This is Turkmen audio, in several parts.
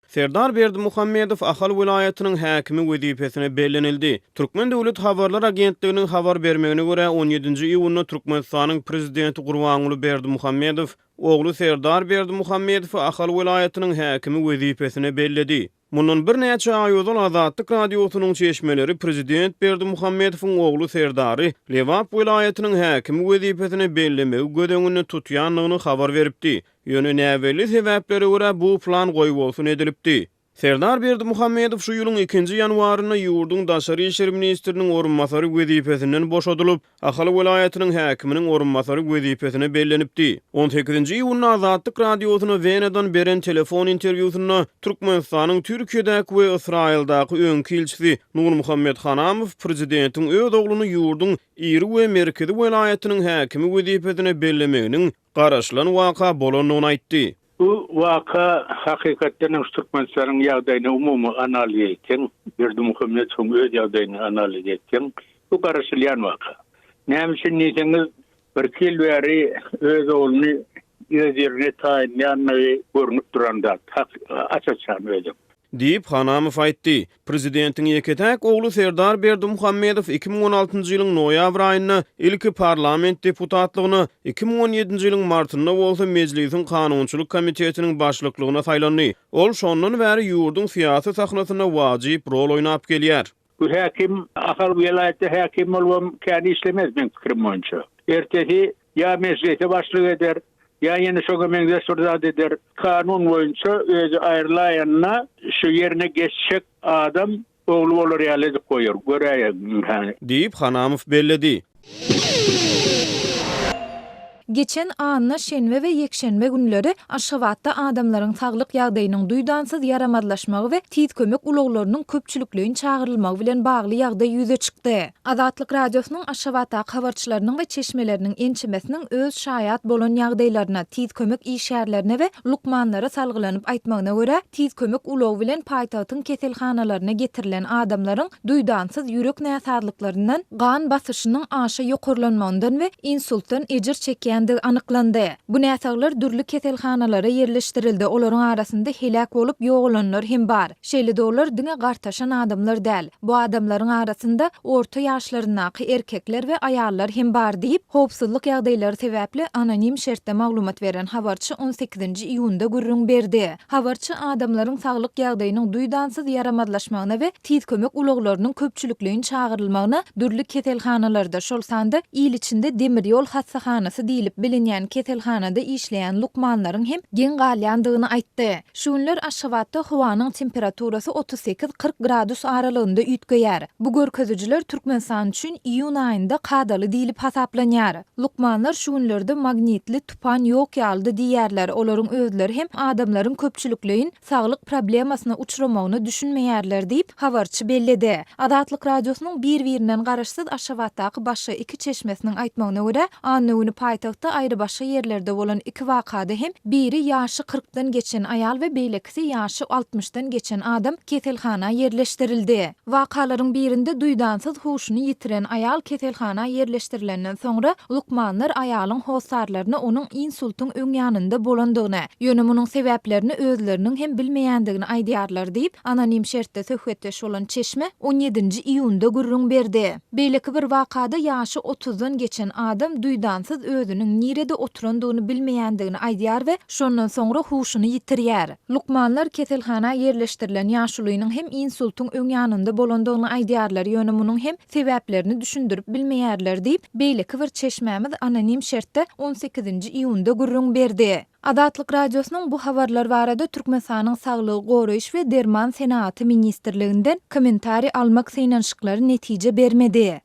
Serdar Berdimuhamedow Ahal welaýatynyň häkimi wezipesine bellenildi. Türkmen döwlet habarlar agentliginiň habar bermegine görä, on ýedinji iýunda Türkmenistanyň Prezidenti Gurbanguly Berdimuhamedow ogly Serdar Berdimuhamedowy Ahal welaýatynyň häkimi wezipesine belledi. Mundan birnäçe aý ozal Azatlyk Radiosynyň çeşmeleri prezident Berdimuhamedowyň ogly Serdary Lebap welaýatynyň häkimi wezipesine bellemegi göz öňünde tutýandygyny habar beripdi. Ýöne näbelli sebäplere görä bu plan goýbolsun edilipdi. Serdar Berdimuhamedow şu ýylyň ikinji ýanwarynda ýurduň daşary işler ministriniň orunbasary wezipesinden boşadylyp, Ahal welaýatynyň häkiminiň orunbasary wezipesine bellenipdi. On sekizinji iýunda Azatlyk Radiosyna Wenadan beren telefon interwýusynda Türkmenistanyň Türkiýedäki we Ysraýyldaky öňki ilçisi Nurmuhammet Hanamow prezidentiň öz ogluny ýurduň iri we merkezi welaýatynyň häkimi wezipesine bellemeginiň garaşylan waka bolandygyny aýtdy. Bu waka hakykatdan hem şu Türkmenistanyň ýagdaýyny umumy analiz etseň, Berdimuhamedowyň öz ýagdaýyny analiz etseň, bu garaşylýan waka. Näme üçin diýseňiz, birki ýyl bäri öz ogluny öz ýerine taýynlaýandygy görnüp duran zat, aç-açan özem. Diýip, Hanamow aýtdy. Prezidentiň ýeke-täk ogly Serdar Berdimuhamedow 2016-njy ýylyň noýabr aýynda ilki parlament deputatlygyna, 2017-nji ýylyň martynda bolsa Mejlisiň kanunçylyk komitetiniň başlyklygyna saýlandy. Ol şondan bäri ýurduň syýasy sahnasynda wajyp rol oýnap gelýär. Bu häkim Ahal welaýatda häkim bolubam kän işlemez meň pikirim boýunça. Ertesi Ýa mejlise başlyk eder, ýa ýene şoňa meňzeş bir zat eder. Kanun boýunça özi aýrylaýanda şu ýerine geçjek adam ogly bolar ýaly edip goýar. Göräýeň hany. Diýip, Hanamow belledi. Geçen anna, şenbe we ýekşenbe günleri Aşgabatda adamlaryň saglyk ýagdaýynyň duýdansyz ýaramazlaşmagy we tiz kömek ulaglarynyň köpçülikleýin çagyrylmagy bilen bagly ýagdaý ýüze çykdy. Azatlyk Radiosynyň Aşgabatdaky habarçylarynyň we çeşmeleriniň ençemesiniň öz şaýat bolan ýagdaýlaryna, tiz kömek işgärlerine we lukmanlara salgylanyp aýtmagyna görä, tiz kömek ulagy bilen paýtagtyň keselhanalaryna getirilen adamlaryň duýdansyz ýürek näsazlyklaryndan, gan basyşynyň aşa ýokarlanmagyndan we insultdan ejir çekýändigi anyklandy. Bu näsaglar dürli keselhanalara ýerleşdirildi, olaryň arasynda heläk bolup ýogalanlar hem bar. Şeýle-de olar diňe gartaşan adamlar däl. Bu adamlaryň arasynda orta ýaşlaryndaky erkekler we aýallar hem bar diýip, howpsuzlyk ýagdaýlary sebäpli anonim şertde maglumat beren habarçy on sekizinji iýunda gürrüň berdi. Habarçy adamlaryň saglyk ýagdaýynyň duýdansyz ýaramazlaşmagyna we tiz kömek ulaglarynyň köpçülikleýin çagyrylmagyna dürli keselhanalarda, şol sanda il içinde demir ýol hassahanasy diýlip bilinýän keselhanada işleýän lukmanlaryň hem geň galýandygyny aýtdy. Şu günler Aşgabatda howanyň temperaturasy 38, 40 gradus aralygynda üýtgeýär. Bu görkezijiler Türkmenistan üçin iýun aýynda kadaly diýlip hasaplanýar. Lukmanlar şu günlerde magnitli tupan ýok ýalydy diýýärler, olaryň özleri hem adamlaryň köpçülikleýin saglyk problemasyna uçramagyna düşünmeýärler diýip, habarçy belledi. Azatlyk Radiosynyň bir-birinden garaşsyz Aşgabatdaky başga iki çeşmesiniň aýtmagyna görä, anna güni paýtagtda aýrybaşga ýerlerde bolan iki wakada hem biri ýaşy kyrkdan geçen aýal we beýlekisi ýaşy altmyşdan geçen adam keselhana ýerleşdirildi. Wakalaryň birinde duýdansyz huşuny ýitiren aýal keselhana ýerleşdirilenden soňra, lukmanlar aýalyň hossarlaryna onuň insultyň öň ýanynda bolandygyny, ýöne munuň sebäplerini özleriniň hem bilmeýändigini aýdýarlar diýip, anonim şertde söhbetdeş bolan çeşme on ýedinji iýunda gürrüň berdi. Beýleki bir wakada ýaşy otuzdan geçen adam duýdansyz özüniň nirede oturandygyny bilmeýändigini aýdýar we şondan soňra huşuny ýitirýär. Lukmanlar keselhana ýerleşdirilen ýaşulynyň hem insultyň öň ýanynda bolandygyny aýdýarlar, ýöne munuň hem sebäplerini düşündirip bilmeýärler diýip, beýleki bir çeşmämiz anonim şertde on sekizinji iýunda gürrüň berdi. Azatlyk Radiosynyň bu habarlar barada Türkmenistanyň Saglygy goraýyş we derman senagaty ministrliginden kommentariý almak synanyşyklary netije bermedi.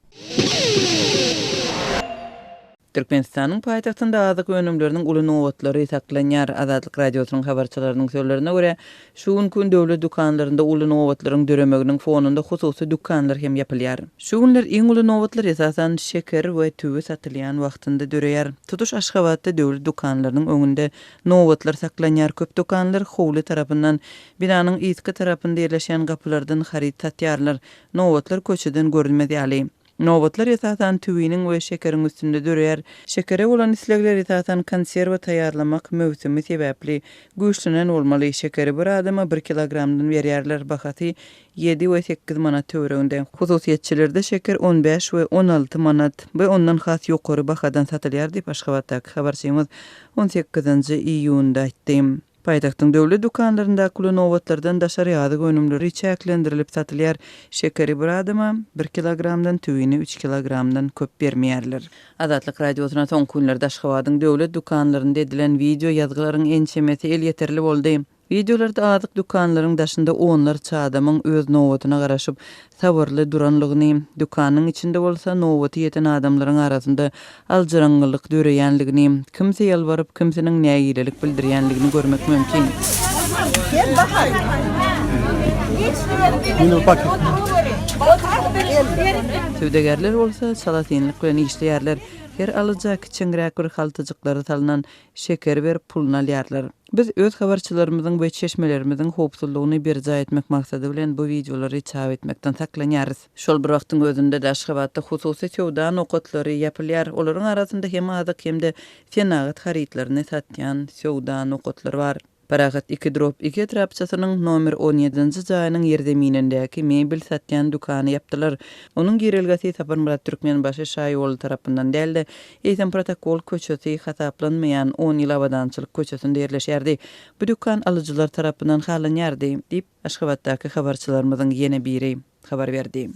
Türkmenistanyň paýtagtynda azyk önümleriniň uly nobatlary saklanýar. Azatlyk Radiosynyň habarçylarynyň sözlerine görä, şu günki gün döwlet dükanlarynda uly nobatlaryň döremeginiň fonunda hususy dükanlar hem ýapylýar. Şu günler iň uly nobatlar esasan şeker we tüwi satylýan wagtynda döreýär. Tutuş Aşgabatda döwlet dükanlarynyň öňünde nobatlar saklanýar. Köp dükanlar howly tarapyndan, binanyň yzky tarapynda ýerleşýän gapylardan haryt satýarlar. Nobatlar köçeden görünmez ýaly. Nobatlar esasan tüwiniň we şekeriň üstünde döreýär. Şekere bolan islegler esasan konserwa taýýarlamak möwsümi sebäpli güýçlenen bolmaly. Şekeri bir adama bir kilogramdan berýärler, bahasy ýedi we sekiz manat töwereginde. Hususyýetçilerde şeker on bäş we 16 manat we ondan has ýokary bahadan satylýar diýip, Aşgabatdaky habarçymyz on sekizinji iýunda aýtdy. Paýtagtyň döwlet dükanlaryndaky uly nobatlardan daşary azyk önümleri çäklendirilip satylýar. Şekeri bir adama bir kilogramdan, tüwini üç kilogramdan köp bermeýärler. Azatlyk Radiosyna soňky günlerde Aşgabadyň döwlet dükanlarynda edilen wideo ýazgylaryň ençemesi elýeterli boldy. Wideolarda azyk dükanlaryň daşynda onlarça adamyň öz nobatyna garaşyp, sabyrly duranlygyny, dükanyň içinde bolsa nobaty ýeten adamlaryň arasynda aljyraňňylyk döreýänligini, kimsi ýalbaryp, kimsiniň nägilelik bildirýänligini görmek mümkin. Söwdagärler bolsa çalasynlyk bilen işleýärler. Her alyja kiçeňräk bir haltajyklara salnan şekeri berip puluny alýarlar. Biz öz habarçylarymyzyň we çeşmelerimiziň howpsuzlygyny berjaý etmek maksady bilen bu wideolary çap etmekden saklanýarys. Şol bir wagtyň özünde-de Aşgabatda hususy söwda nokatlary ýapylýar. Olaryň arasynda hem azyk hem-de senagat harytlaryny satýan söwda nokatlary bar. Parahat iki drop iki etrapçasynyň nomer on ýedinji jaýynyň ýerzeminindäki mebel satýan dükany ýapdylar. Onuň girelgesi Saparmyrat Türkmenbaşy şaýoly tarapyndan däl-de, eýsem protokol köçesi hasaplanmaýan on ýyl abadançylyk köçesinde ýerleşýärdi. Bu dükan alyjylar tarapyndan halanýardy, diýip, Aşgabatdaky habarçylarymyzyň ýene biri habar berdi.